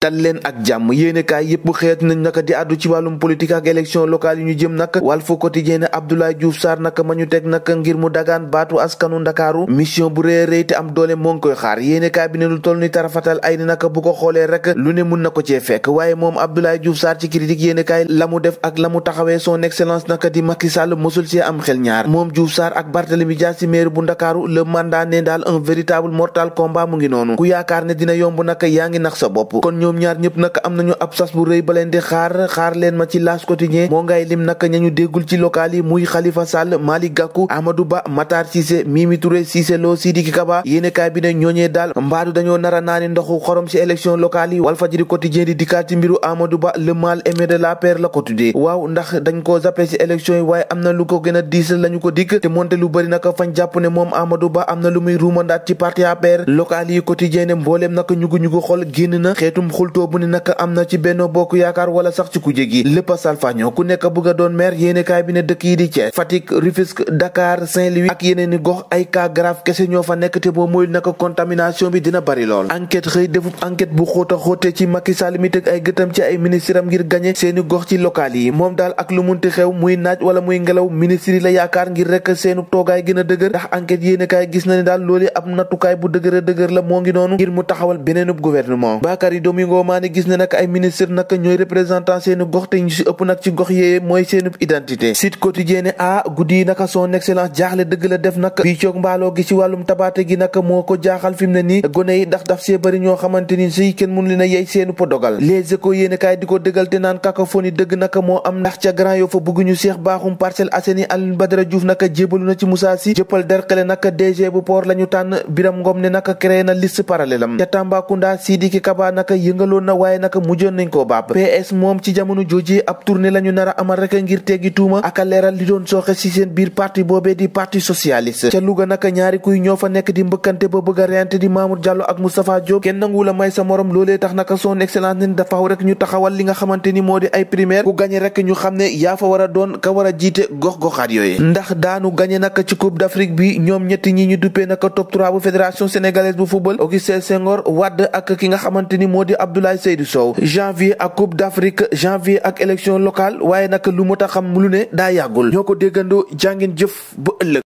dal leen ak jàmm yéenekaay yépp xeet nañ naka di àddu ci wàllum politique ak élection locale yi ñu jëm nag Walf Quotidien ne Abdoulaye Diouf Sarr naka ma ñu teg naka ngir mu dagaan baatu askanu Ndakaaru mission bu rëy rëy te am doole moo ngi koy xaar yéenekaay bi ne lu toll ni tarafatal ay ni naka bu ko xoolee rek lu ne mun na ko cee fekk waaye moom Abdoulaye Diouf Sarr ci critique yéenekaay la mu def ak la mu taxawee son excellence naka di Macky Sall mosul ci am xel ñaar moom Diouf Sarr ak Barthélémy Dias ci maire bu Ndakaaru le mandat ne daal un véritable mortal combat mu ngi noonu ku yaakaar ne dina yomb naka yaa ngi nax sa bopp kon ñoom ñaar ñëpp naka am nañu ab sas bu rëy ba leen di xaar leen ma ci L'As Quotidien moo ngay lim naka ñañu déggul ci local yi muy Khalifa Sall Malick Gakou Amadou Ba Matar Cissé Mimi Touré Cissé Lo Sidiki Kaba yéenekaay bi ne ñooñee daal mbaadu dañoo nara naani ndoxu xorom ci élection locale yi Walfadjri Quotidien di dikkaat ci mbiru Amadou Ba le mal aimé de l'APR la ko tuddee waaw ndax dañ koo zappé ci élection yi waaye am na lu ko gën a diisal lañu ko dikk te moonte lu bëri naka fañ jàpp ne moom Amadou Ba am na lu muy ruumandaat ci parti APR local yi Quotidien ne mbooleem naka ñugu xol génn na xeetum xultoo bu ne naka am na ci Benno Bokk Yaakaar wala sax ci kujje gi lépp a salfañoo ku nekk bëgg a doon maire yéenekaay bi ne dëkk yi di Thiès Fatick Rufisque Dakar Saint-Louis ak yeneen ni gox ay cas grave kese ñoo fa nekk te boo mooy naka contamination bi dina bari lool enquête xëy defub enquête bu xóota xóote ci Macky Sall mi tëg ay gëtam ci ay ministre am ngir gagné seeni gox ci local yi moom daal ak lu munti xew muy naaj wala muy ngelaw ministre yi la yaakaar ngir rek seenu toogaay gën a dëgër ndax enquête yéenekaay gis na ne daal loolu ab nattukaay bu dëgër la moo ngi noonu ngir mu taxawal beneenub gouvernement Bakary Domingo Mané gis ne nag ay ministre nag ñooy représentant seeni gox te ñu si ëpp nag ci gox yee mooy seenub identité Sud Quotidien ne guddi yi naka son excellence jaaxle dëgg la def nag bii coog mbaaloo gi ci wàllum tabaate gi nag moo ko jaaxal fi mu ne nii gone yi ndax daf see bëri ñoo xamante ni si kenn mënu leen a yey seenu po dogal Les Échos yéenekaay di ko dëggal te naan cacophonie dëgg nag moo am ndax ca Grand Yoff fa bëgguñu Cheikh Bakhoum Parcelles Assainies Alioune Badara Diouf nag jébalu na ci Moussa Sy jëppal derkale nag DG bu port lañu tànn Biram Ngom ne nag créé na liste parallèle am ca Tambacounda Sidiki Kaba nag yëngaloon na waaye nag mujjoon nañ koo baab PS moom ci jamono jooji ab tournée lañu nar a amal rek ngir teggi tuuma ak a leeral li doon sooxe ci seen biir parti boobee di parti socialiste ca Louga nag ñaari kuy ñoo fa nekk di mbëkkante ba bëgg a reyante di Mamour Diallo ak Moustapha Diop kenn nangu la may sa morom loolee tax nag son excellence ne dafa rek ñu taxawal li nga xamante ni moo di ay primaire ku gañe rek ñu xam ne yaa fa war a doon ka war a jiite gox-goxaat yooyu ndax daanu gañe nag ci Coupe d'Afrique bi ñoom ñetti ñi ñu duppee nag top 3 bu fédération sénégalaise bu football Augustin Senghor Wade ak ki nga xamante ni moo di Abdoulaye Seydou Sow janvier ak Coupe d'Afrique janvier ak élection locale waaye nag lu mu tax xam lu ne daa yàggul ñoo ko déggandoo jàngin jëf ba ëllëg